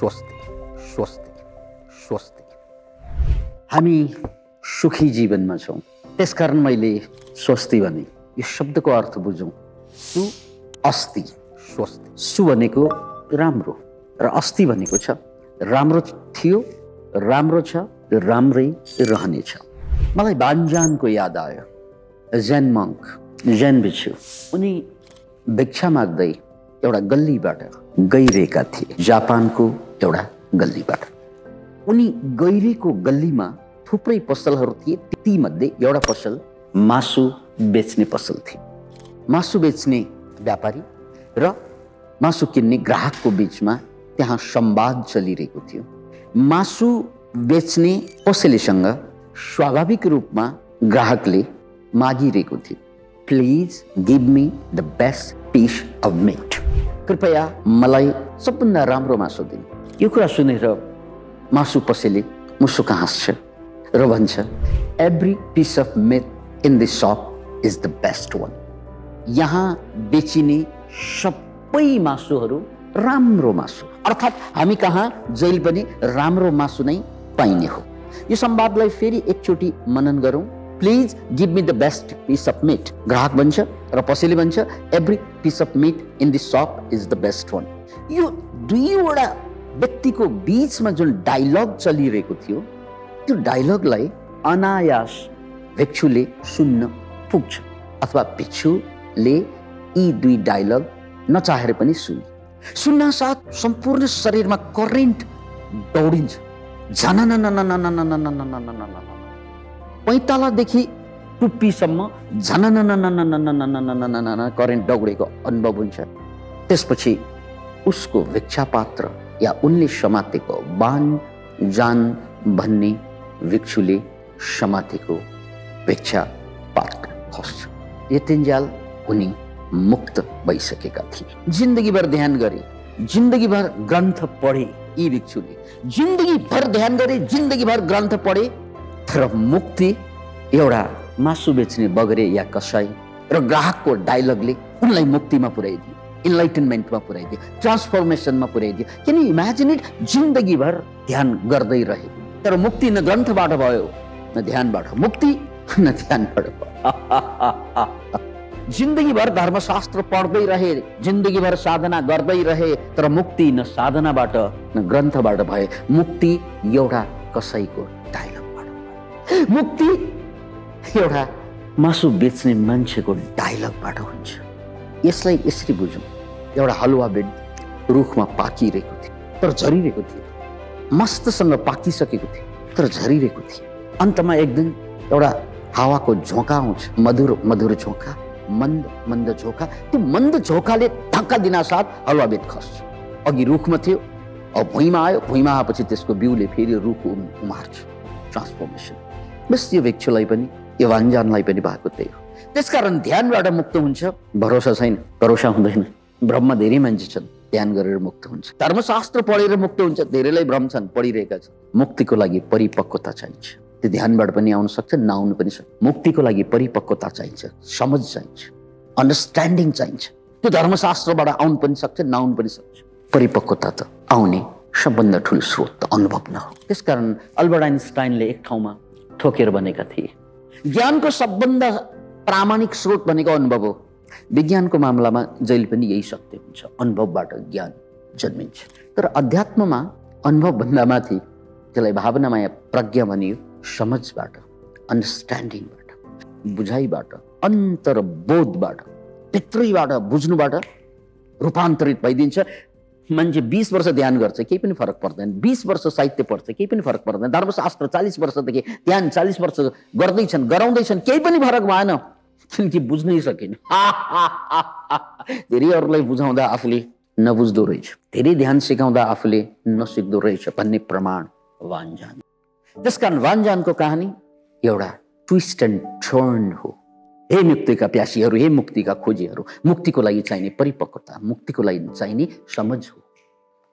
स्वस्ति स्वस्ति स्वस्ति। हामी सुखी जीवनमा छौँ, त्यसकारण मैले स्वस्ति भने। यो शब्दको अर्थ बुझौँ। सु अस्ति स्वस्ति। सु भनेको राम्रो र अस्ति भनेको छ राम्रो थियो, राम्रो छ, राम्रै रहनेछ। मलाई बान्जानको याद आयो। जैन मङ्क, जैन भिक्षु, उनी भिक्षा माग्दै एउटा गल्लीबाट गइरहेका थिए, जापानको एउटा गल्लीबाट। उनी गइरहेको गल्लीमा थुप्रै पसलहरू थिए। तीमध्ये एउटा पसल मासु बेच्ने पसल थियो। मासु बेच्ने व्यापारी र मासु किन्ने ग्राहकको बीचमा त्यहाँ संवाद चलिरहेको थियो। मासु बेच्ने पसलेसँग स्वाभाविक रूपमा ग्राहकले मागिरहेको थियो, please give me the best piece of meat. कृपया मलाई सबभन्दा राम्रो मासु दिनु। यो कुरा सुनेर मासु पसले मुसुक हाँस्छ र भन्छ, every piece of meat in this shop is the best one. यहाँ बेचिने सबै मासुहरू राम्रो मासु, अर्थात् हामी कहाँ जहिले पनि राम्रो मासु नै पाइने हो। यो संवादलाई फेरि एकचोटि मनन गरौँ। Please give me the best piece of meat. ग्राहक भन्छ र पसले भन्छ, every piece of meat in this shop is the best one. यो दुईवटा व्यक्तिको बीचमा जुन डायलग चलिरहेको थियो, त्यो डायलगलाई अनायास भिक्षुले सुन्न पुग्छ, अथवा भिक्षुले यी दुई डायलग नचाहेर पनि सुन्न साथ सम्पूर्ण शरीरमा करेन्ट दौडिन्छ। पैतालादेखि टुप्पीसम्म करेन्ट दौडेको अनुभव हुन्छ। त्यसपछि उसको भिक्षापात्र या उनले समातेको बान जान भन्ने भिक्षुले समातेको भिक्षा पात्र खस्छ। यतिन्जेल उनी मुक्त भइसकेका थिए। जिन्दगीभर ध्यान गरे, जिन्दगीभर ग्रन्थ पढे। यी भिक्षुले जिन्दगीभर ध्यान गरे, जिन्दगीभर ग्रन्थ पढे, तर मुक्ति एउटा मासु बेच्ने बगरे या कसाई र ग्राहकको डायलगले उनलाई मुक्तिमा पुर्याइदियो, इन्लाइटनमेन्टमा पुर्याइदियो, ट्रान्सफर्मेसनमा पुर्याइदियो। किन इमेजिन इट, जिन्दगीभर ध्यान गर्दै रहे, तर मुक्ति न ग्रन्थबाट भयो न ध्यानबाट। मुक्ति न ध्यानबाट भयो। जिन्दगीभर धर्मशास्त्र पढ्दै रहे, जिन्दगीभर साधना गर्दै रहे, तर मुक्ति न साधनाबाट न ग्रन्थबाट भए। मुक्ति एउटा कसैको डायलगबाट भयो। मुक्ति एउटा मासु बेच्ने मान्छेको डायलगबाट हुन्छ। यसलाई यसरी बुझौँ। एउटा हलुवा बेड रुखमा पाकिरहेको थियो, तर झरिरहेको थियो। मस्तसँग पाकिसकेको थियो, तर झरिरहेको थियो। अन्तमा एक दिन एउटा हावाको झोका आउँछ, मधुर मधुर झोका, मन्द मन्द झोका। त्यो मन्द झोकाले धक्का दिनासाथ हलुवा बेड खस्छ। अघि रुखमा थियो, अब भुइँमा आयो, भुइँमा आएपछि त्यसको बिउले फेरि रुख उमार्छ। ट्रान्सफर्मेसन। बस यो भिक्षुलाई पनि, यो भान्जानलाई पनि भएको त्यही हो। त्यसकारण ध्यानबाट मुक्त हुन्छ। भरोसा छैन, भरोसा हुँदैन। भ्रममा धेरै मान्छे छन्, ध्यान गरेर मुक्त हुन्छ। धर्मशास्त्र पढेर मुक्त हुन्छ, धेरैलाई भ्रम छन्, पढिरहेका छन्। मुक्तिको लागि परिपक्वता चाहिन्छ। त्यो ध्यानबाट पनि आउन सक्छ, नआउनु पनि सक्छ। मुक्तिको लागि परिपक्वता चाहिन्छ, समझ चाहिन्छ, अन्डरस्ट्यान्डिङ चाहिन्छ। त्यो धर्मशास्त्रबाट आउनु पनि सक्छ, नआउनु पनि सक्छ। परिपक्वता त आउने सबभन्दा ठुलो स्रोत त अनुभव न हो। त्यसकारण अल्बर्ट आइन्स्टाइनले एक ठाउँमा ठोकेर भनेका थिए, ज्ञानको सबभन्दा प्रामाणिक स्रोत भनेको अनुभव हो। विज्ञानको मामलामा जहिले पनि यही सत्य हुन्छ, अनुभवबाट ज्ञान जन्मिन्छ। तर अध्यात्ममा अनुभव भन्दा माथि त्यसलाई भावनामय प्रज्ञा भनियो। समझबाट, अन्डरस्ट्यान्डिङबाट, बुझाइबाट, अन्तर्बोधबाट, भित्रैबाट बुझ्नुबाट रूपान्तरित भइदिन्छ। मान्छे 20 वर्ष ध्यान गर्छ, केही पनि फरक पर्दैन। 20 वर्ष साहित्य पढ्छ, केही पनि फरक पर्दैन। धर्मशास्त्र 40 वर्षदेखि ध्यान 40 वर्ष गर्दैछन्, गराउँदैछन्, केही पनि फरक भएन, किनकि बुझ्नै सकेन। धेरै अरूलाई बुझाउँदा आफूले नबुझ्दो रहेछ, धेरै ध्यान सिकाउँदा आफूले नसिक्दो रहेछ भन्ने प्रमाण वान्जान। त्यसकारण वान्जानको कहानी एउटा ट्विस्ट एन्ड टर्न हो। हे मुक्तिका प्यासीहरू, हे मुक्तिका खोजीहरू, मुक्तिको लागि चाहिने परिपक्वता, मुक्तिको लागि चाहिने समझ हो।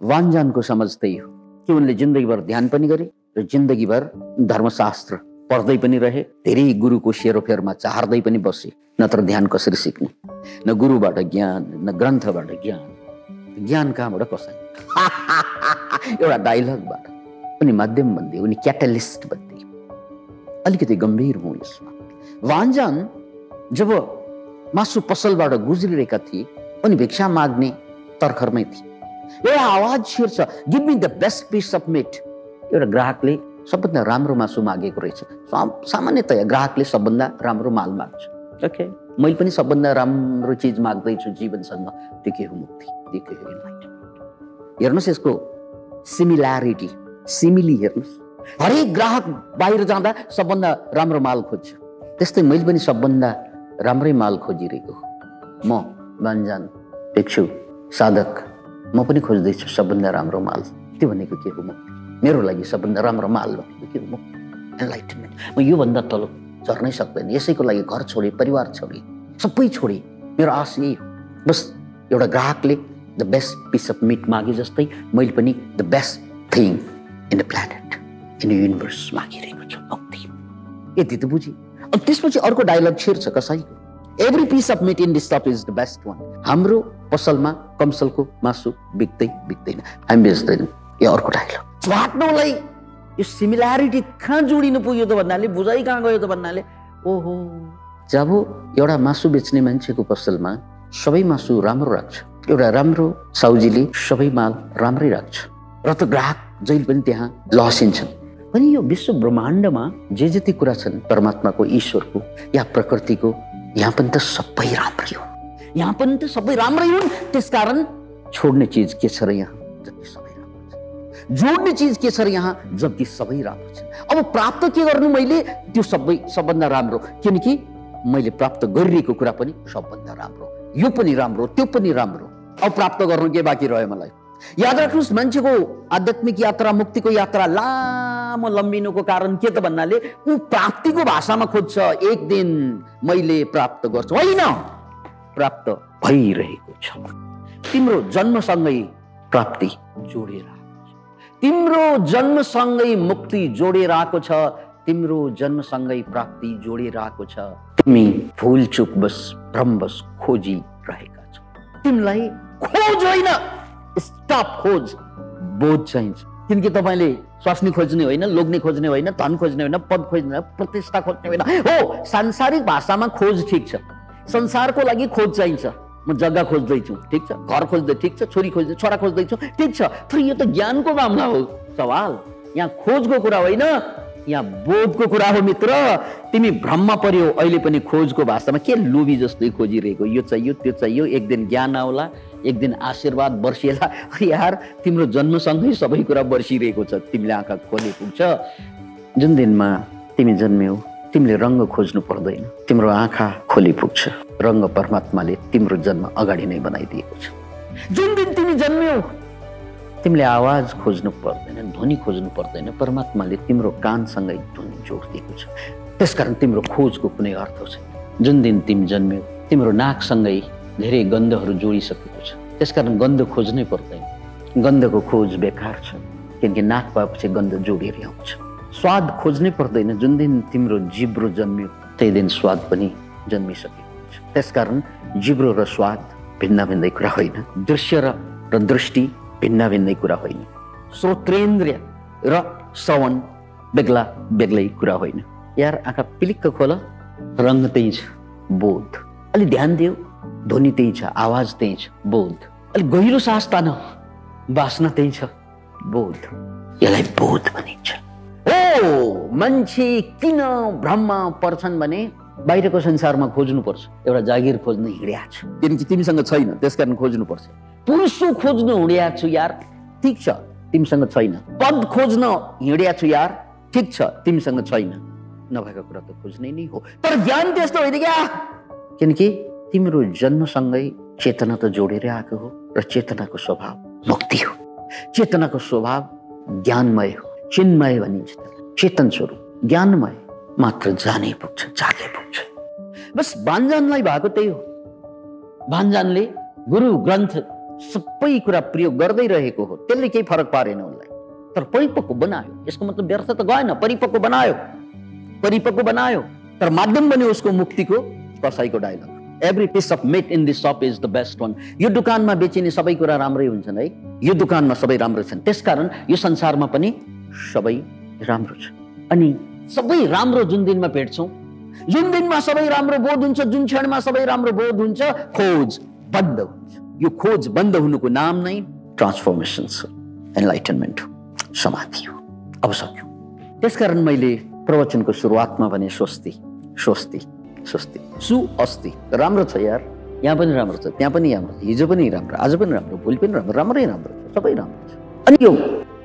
वान्जानको समझ त्यही हो कि उनले जिन्दगीभर ध्यान पनि गरे र जिन्दगीभर धर्मशास्त्र पढ्दै पनि रहे। धेरै गुरुको सेरोफेरमा चाहर्दै पनि बसे। नत्र ध्यान कसरी सिक्ने? न गुरुबाट ज्ञान, न ग्रन्थबाट ज्ञान। ज्ञान कहाँबाट कसै? एउटा डायलगबाट उनी माध्यम बन्दै, उनी क्याटालिस्ट बन्दै। अलिकति गम्भीर हुँ यसमा। भान्जान जब मासु पसलबाट गुज्रिरहेका थिए, उनी भिक्षा माग्ने तर्खरमै थिए। एउटा आवाज छिर्छ, give me the best piece of meat. एउटा ग्राहकले सबभन्दा राम्रो मासु मागेको रहेछ। सामान्यतया ग्राहकले सबभन्दा राम्रो माल माग्छ। ओके, मैले पनि सबभन्दा राम्रो चिज माग्दैछु जीवनसँग। त्यो के हो मुक्ति, त्यो के हो इन्लाइटमेन्ट। हेर्नुहोस् यसको सिमिल्यारिटी, सिमिली हेर्नुहोस्। हरेक ग्राहक बाहिर जाँदा सबभन्दा राम्रो माल खोज्छ। त्यस्तै मैले पनि सबभन्दा राम्रै माल खोजिरहेको हो। म भान्जान, भिक्षु, साधक, म पनि खोज्दैछु सबभन्दा राम्रो माल। त्यो भनेको के हो मुक्ति? मेरो लागि सबभन्दा राम्रो माल भनेको के हो मुक्ति, एनलाइटमेन्ट। म योभन्दा तल झर्नै सक्दैन। यसैको लागि घर छोडे, परिवार छोडे, सबै छोडे। मेरो आश यही हो। बस एउटा ग्राहकले the best piece of meat मागे जस्तै मैले पनि the best thing in the planet, in the universe मागिरहेको छु, मुक्ति। यति त बुझी। अब त्यसपछि अर्को डायलग छिर्छ कसैको, every piece of meat in this shop is the best one. हाम्रो पसलमा कमसलको मासु बिक्दैन, हामी बेच्दैनौँ। यो अर्को डायलग छाट्नुलाई यो सिमिल्यारिटी कहाँ जोडिनु पुग्यो त भन्नाले, बुझाइ कहाँ गयो त भन्नाले, ओहो, जब एउटा मासु बेच्ने मान्छेको पसलमा सबै मासु राम्रो राख्छ, एउटा राम्रो साउजीले सबै माल राम्रै राख्छ, र त ग्राहक जहिले पनि त्यहाँ लसिन्छन्। अनि यो विश्व ब्रह्माण्डमा जे जति कुरा छन् परमात्माको, ईश्वरको या प्रकृतिको, यहाँ पनि त सबै राम्रै हो, यहाँ पनि त सबै राम्रै हुन्। त्यसकारण छोड्ने चिज के छ र यहाँ, जबकि सबै राम्रो छ। जोड्ने चिज के छ र यहाँ, जबकि सबै राम्रो छ। अब प्राप्त के गर्नु मैले, त्यो सबभन्दा राम्रो, किनकि मैले प्राप्त गरिरहेको कुरा पनि सबभन्दा राम्रो, यो पनि राम्रो, त्यो पनि राम्रो। अब प्राप्त गर्नु के बाँकी रह्यो मलाई? याद राख्नुहोस्, मान्छेको आध्यात्मिक यात्रा, मुक्तिको यात्रा लामो लम्बिनुको कारण के त भन्नाले, ऊ प्राप्तिको भाषामा खोज्छ। एक दिन मैले प्राप्त गर्छु, होइन, प्राप्त भइरहेको छ। तिम्रो जन्मसँगै प्राप्ति जोडेर आएको छ, तिम्रो जन्मसँगै मुक्ति जोडेर आएको छ, तिम्रो जन्मसँगै प्राप्ति जोडेर आएको छ। तिमी भुलचुक बस भ्रम बस खोजिरहेका छौ। तिमीलाई खोज होइन, स्टप खोज, बोध चाहिन्छ। किनकि तपाईँले स्वास्नी खोज्ने होइन, लोग्ने खोज्ने होइन, धन खोज्ने होइन, पद खोज्ने होइन, प्रतिष्ठा खोज्ने होइन। हो, सांसारिक भाषामा खोज ठिक छ, संसारको लागि खोज चाहिन्छ। म जग्गा खोज्दैछु, ठिक छ, घर खोज्दै, ठिक छ, छोरी खोज्दै, छोरा खोज्दैछु, ठिक छ, तर यो त ज्ञानको मामला हो। सवाल यहाँ खोजको कुरा होइन, यहाँ बोधको कुरा हो। मित्र, तिमी भ्रममा पर्यो, अहिले पनि खोजको भाषामा के लोभी जस्तै खोजिरहेको, यो चाहियो, त्यो चाहियो, एक दिन ज्ञान आउला, एक दिन आशीर्वाद बर्सिएला। यार, तिम्रो जन्मसँगै सबै कुरा बर्सिरहेको छ, तिमीले आँखा खोले पुग्छ। जुन दिनमा तिमी जन्म्यौ, तिमीले रङ्ग खोज्नु पर्दैन, तिम्रो आँखा खोली पुग्छ। रङ्ग परमात्माले तिम्रो जन्म अगाडि नै बनाइदिएको छ। जुन दिन तिमी जन्म्यौ, तिमीले आवाज खोज्नु पर्दैन, ध्वनि खोज्नु पर्दैन, परमात्माले तिम्रो कानसँगै ध्वनि जोडिदिएको छ। त्यसकारण तिम्रो खोजको कुनै अर्थ छैन। जुन दिन तिमी जन्म्यौ, तिम्रो नाकसँगै धेरै गन्धहरू जोडिसकेको छ, त्यसकारण गन्ध खोज्नै पर्दैन। गन्धको खोज बेकार छ, किनकि नाक पाएपछि गन्ध जोडिएर आउँछ। स्वाद खोज्नै पर्दैन। जुन दिन तिम्रो जिब्रो जन्म्यो, त्यही दिन स्वाद पनि जन्मिसकेको छ। त्यसकारण जिब्रो र स्वाद भिन्न भिन्दै कुरा होइन, दृश्य र दृष्टि भिन्न भिन्दै कुरा होइन, श्रोत्रेन्द्रिय र श्रवण बेग्ला बेग्लै कुरा होइन। यार, आँखा पिलिक्क खोल, रङ्ग त्यही छ, बोध। अलि ध्यान दियो, ध्वनि त्यही छ, आवाज त्यही छ, बोध। अलि गहिरो सास तान, वासना त्यही छ, बोध। यसलाई बोध भनिन्छ। ओ, मान्छे किन भ्रममा पर्छन् भने बाहिरको संसारमा खोज्नुपर्छ। एउटा जागिर खोज्न हिँड्या छु, किनकि तिमीसँग छैन, त्यसकारण खोज्नुपर्छ। पुरुषो खोज्न हिँड्या छु यार, ठिक छ, तिमीसँग छैन। पद खोज्न हिँड्या छु यार, ठिक छ, तिमीसँग छैन। नभएको कुरा त खोज्नै नै हो। तर ज्ञान त्यस्तो होइन क्या, किनकि तिम्रो जन्मसँगै चेतना त जोडेर आएको हो, र चेतनाको स्वभाव मुक्ति हो। चेतनाको स्वभाव ज्ञानमय हो, चिन्मय भनिन्छ त्यसलाई, चेतन स्वरूप, ज्ञानमय। मात्र जाने पुग्छ, जागे पुग्छ। बस भान्जानलाई भएको त्यही हो। भान्जानले गुरु ग्रन्थ सबै कुरा प्रयोग गर्दै रहेको हो, त्यसले केही फरक पारेन उनलाई। तर परिपक्व बनायो, यसको मतलब व्यर्थ त गएन, परिपक्व बनायो। तर माध्यम बन्यो उसको मुक्तिको। कसैको dialogue Every piece of meat in this shop is the best one. यो दुकानमा बेचिने सबै कुरा राम्रै हुन्छन् है, यो दुकानमा सबै राम्रो छन्, त्यसकारण यो संसारमा पनि सबै राम्रो छ। अनि सबै राम्रो जुन दिनमा भेट्छौँ, जुन दिनमा सबै राम्रो बोध हुन्छ, जुन क्षणमा सबै राम्रो बोध हुन्छ, खोज बन्द हुन्छ। यो खोज बन्द हुनुको नाम नै ट्रान्सफर्मेसन छ, एनलाइटनमेन्ट हो, समाधि हो। अब सक्यो। त्यसकारण मैले प्रवचनको सुरुवातमा भने स्वस्ति स्वस्ति स्वस्ति, सु अस्ति, राम्रो छ यार, यहाँ पनि राम्रो छ, त्यहाँ पनि राम्रो, हिजो पनि राम्रो, आज पनि राम्रो, भोलि पनि राम्रो, राम्रै राम्रो छ, सबै राम्रो छ। अनि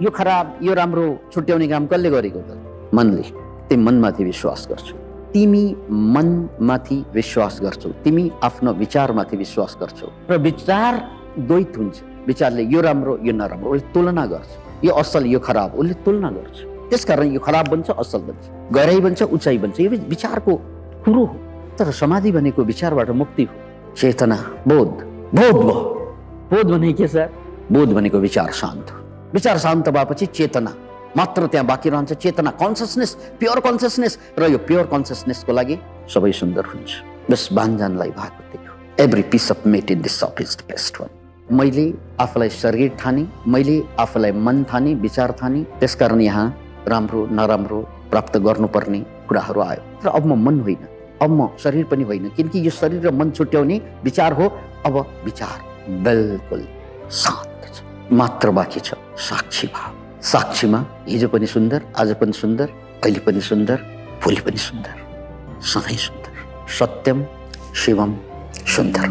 यो खराब यो राम्रो छुट्याउने काम कसले गरेको त? मनले। तिमी मनमाथि विश्वास गर्छौ, तिमी मनमाथि विश्वास गर्छौ, तिमी आफ्नो विचारमाथि विश्वास गर्छौ र विचार द्वैत हुन्छ। विचारले यो राम्रो यो नराम्रो, उसले तुलना गर्छ, यो असल यो खराब, उसले तुलना गर्छ। त्यसकारण यो खराब बन्छ, असल बन्छ, गहिराई बन्छ, उचाइ बन्छ। यो विचारको कुरो हो। तर समाधि भनेको विचारबाट मुक्ति हो, चेतना, बोध। बोध भयो, बोध भने के सर? बोध भनेको विचार शान्त। विचार शान्त भएपछि चेतना मात्र त्यहाँ बाँकी रहन्छ, चेतना, कन्सियसनेस, प्योर कन्सियसनेस। र यो प्योर कन्सियसनेसको लागि सबै सुन्दर हुन्छ। बस बान्जानलाई भएको त्यही हो। Every piece of meat in this shop is the best one. मैले आफूलाई शरीर ठाने, मैले आफूलाई मन ठाने, विचार ठाने, त्यसकारण यहाँ राम्रो नराम्रो प्राप्त गर्नुपर्ने कुराहरू आयो। तर अब म मन होइन, अब म शरीर पनि होइन, किनकि यो शरीर र मन छुट्याउने विचार हो। अब विचार बिल्कुल शान्त छ, मात्र बाँकी छ साक्षी भाव। साक्षीमा हिजो पनि सुन्दर, आज पनि सुन्दर, अहिले पनि सुन्दर, भोलि पनि सुन्दर, सधैँ सुन्दर। सत्यम शिवम सुन्दर।